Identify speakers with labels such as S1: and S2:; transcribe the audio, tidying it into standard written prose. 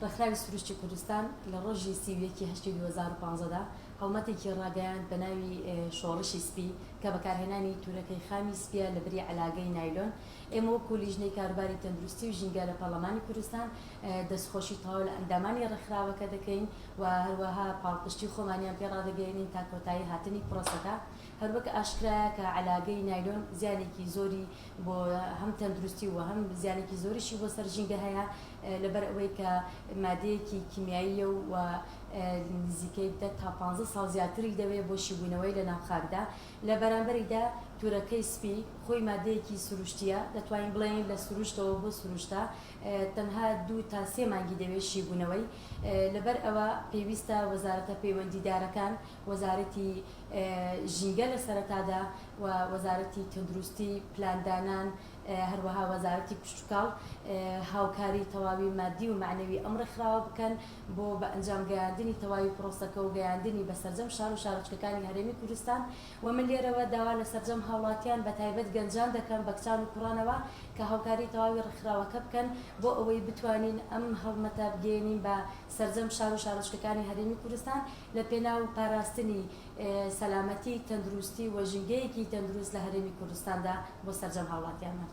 S1: ڕێکخراوی سروشتی کوردستان لە ڕۆژی 31 ی هەشتی 2015 دا هەڵمەتێکی ڕاگەیاند بە ناوی شۆڕشی سپی کە بەکارهێنانی تورەکەی خامی سپیە لە بری عەلاگەی نایلۆن. ئێمە وەکو لیژنەی کاروباری تەندروستی و ژینگە لە پەڕلەمانی کوردستان دەستخۆشی تەواو لە ئەندامانی ڕێکخراوەکە دەکەین و هەروەها پاڵپشتی خۆمانیان پێ ڕادەگەیەنین تا کۆتایی هاتنی پرۆسەکە. هەروەک ئاشکرایە کە عەلاگەی نایلۆن زیانێکی زۆری بۆ هەم تەندروستی و هەم زیانێکی زۆریشی بۆ سەر ژینگە هەیە لەبەر ئەوەی کە مادەیەکی کیمیاییە و نزیکەی دە تا پانزە ساڵ زیاتری دەوێت بۆ شیبوونەوەی لە ناو خاکدا. لە بەرامبەریدا تورەکەی سپی خۆی مادەیەکی سروشتییە، دەتوانین بڵێین لە سروشتەوە بۆ سروشتە، تەنها دوو تا سێ مانگی دەوێت شیبوونەوەی، لەبەر ئەوە پێویستە وەزارەتە پەیوەندیدارەکان، وەزارەتی ژینگە لە سەرەتادا و وەزارەتی تەندروستی، پلاندانان، هەروەها وەزارەتی کشتوکاڵ هاوکاری تەواوی مادی و مەعنەوی ئەم ڕێکخراوە بکەن بۆ بە ئەنجام گەیاندنی تەواوی پرۆسەکە و گەیاندنی بە سەرجەم شار و شارۆچکەکانی هەرێمی کوردستان و من لێرەوە داوا لە سەرجەم هاوڵاتیان بە تایبەت گەنجان دەکەم بە کچان و کوڕانەوە کە هاوکاری تەواوی ڕێکخراوەکە بکەن بۆ ئەوەی بتوانین ئەم هەڵمەتە بگەیەنین بە سەرجەم شار و شارۆچکەکانی هەرێمی کوردستان لە پێناو پاراستنی سەلامەتی تەندروستی و ژینگەیەکی تەندروست لە هەرێمی کوردستاندا بۆ سەرجەم هاوڵاتیانمان.